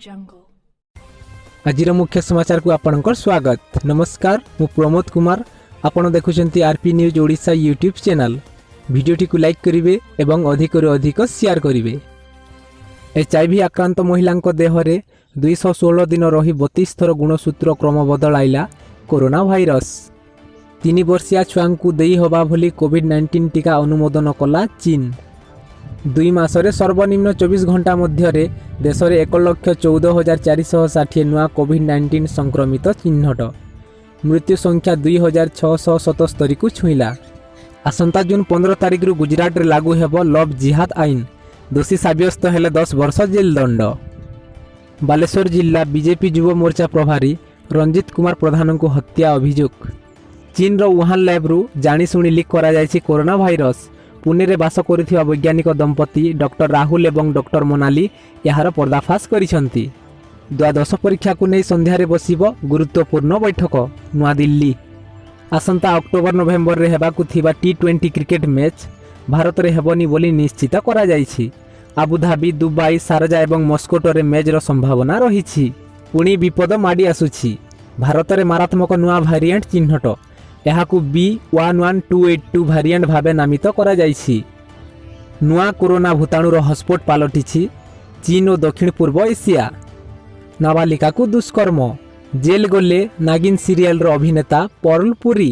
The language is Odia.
Jungle. ଆଜିର ମୁଖ୍ୟ ସମାଚାରକୁ ଆପଣଙ୍କର ସ୍ୱାଗତ। ନମସ୍କାର, ମୁଁ ପ୍ରମୋଦ କୁମାର। ଆପଣ ଦେଖୁଛନ୍ତି RP news Odisha YouTube channel. ଭିଡ଼ିଓଟିକୁ ଲାଇକ୍ କରିବେ ଏବଂ ଅଧିକରୁ ଅଧିକ ସେୟାର କରିବେ। ଏଚ୍ଆଇଭି ଆକ୍ରାନ୍ତ ମହିଳାଙ୍କ ଦେହରେ 216 ଦିନ ରହି 32 ଥର ଗୁଣସୂତ୍ର କ୍ରମ ବଦଳାଇଲା କରୋନା ଭାଇରସ୍। 3 ବର୍ଷିଆ ଛୁଆଙ୍କୁ ଦେଇ ହେବା ଭଳି କୋଭିଡ୍-19 ଟିକା ଅନୁମୋଦନ କଲା ଚୀନ। 2 ମାସରେ ସର୍ବନିମ୍ନ 24 ଘଣ୍ଟା ମଧ୍ୟରେ ଦେଶରେ 1,14,460 ନୂଆ କୋଭିଡ୍-19 ସଂକ୍ରମିତ ଚିହ୍ନଟ। ମୃତ୍ୟୁ ସଂଖ୍ୟା 2677କୁ ଛୁଇଁଲା। ଆସନ୍ତା ଜୁନ୍ 15 ତାରିଖରୁ ଗୁଜରାଟରେ ଲାଗୁ ହେବ ଲଭ୍ ଜିହାଦ ଆଇନ। ଦୋଷୀ ସାବ୍ୟସ୍ତ ହେଲେ 10 ବର୍ଷ ଜେଲଦଣ୍ଡ। ବାଲେଶ୍ୱର ଜିଲ୍ଲା ବିଜେପି ଯୁବ ମୋର୍ଚ୍ଚା ପ୍ରଭାରୀ ରଞ୍ଜିତ କୁମାର ପ୍ରଧାନଙ୍କୁ ହତ୍ୟା ଅଭିଯୋଗ। ଚୀନର ଉହାନ ଲ୍ୟାବ୍ରୁ ଜାଣିଶୁଣି ଲିକ୍ କରାଯାଇଛି କରୋନା ଭାଇରସ୍। ପୁନେରେ ବାସ କରୁଥିବା ବୈଜ୍ଞାନିକ ଦମ୍ପତି ଡକ୍ଟର ରାହୁଲ ଏବଂ ଡକ୍ଟର ମୋନାଲି ଏହାର ପର୍ଦ୍ଦାଫାଶ କରିଛନ୍ତି। ଦ୍ୱାଦଶ ପରୀକ୍ଷାକୁ ନେଇ ସନ୍ଧ୍ୟାରେ ବସିବ ଗୁରୁତ୍ୱପୂର୍ଣ୍ଣ ବୈଠକ। ନୂଆଦିଲ୍ଲୀ, ଆସନ୍ତା ଅକ୍ଟୋବର ନଭେମ୍ବରରେ ହେବାକୁ ଥିବା ଟି-20 କ୍ରିକେଟ୍ ମ୍ୟାଚ୍ ଭାରତରେ ହେବନି ବୋଲି ନିଶ୍ଚିତ କରାଯାଇଛି। ଆବୁଧାବି, ଦୁବାଇ, ସାରଜା ଏବଂ ମସ୍କୋଟରେ ମ୍ୟାଚ୍ର ସମ୍ଭାବନା ରହିଛି। ପୁଣି ବିପଦ ମାଡ଼ି ଆସୁଛି। ଭାରତରେ ମାରାତ୍ମକ ନୂଆ ଭାରିଏଣ୍ଟ ଚିହ୍ନଟ। ଏହାକୁ B.1.1.282 variant ଭାବେ ନାମିତ କରାଯାଇଛି। ନୂଆ କରୋନା ଭୂତାଣୁର ହଟସ୍ପଟ୍ ପାଲଟିଛି ଚୀନ ଓ ଦକ୍ଷିଣ ପୂର୍ବ ଏସିଆ। ନାବାଳିକାକୁ ଦୁଷ୍କର୍ମ, ଜେଲ୍ ଗଲେ ନାଗିନ୍ ସିରିଏଲର ଅଭିନେତା ପର୍ଲ ପୁରୀ।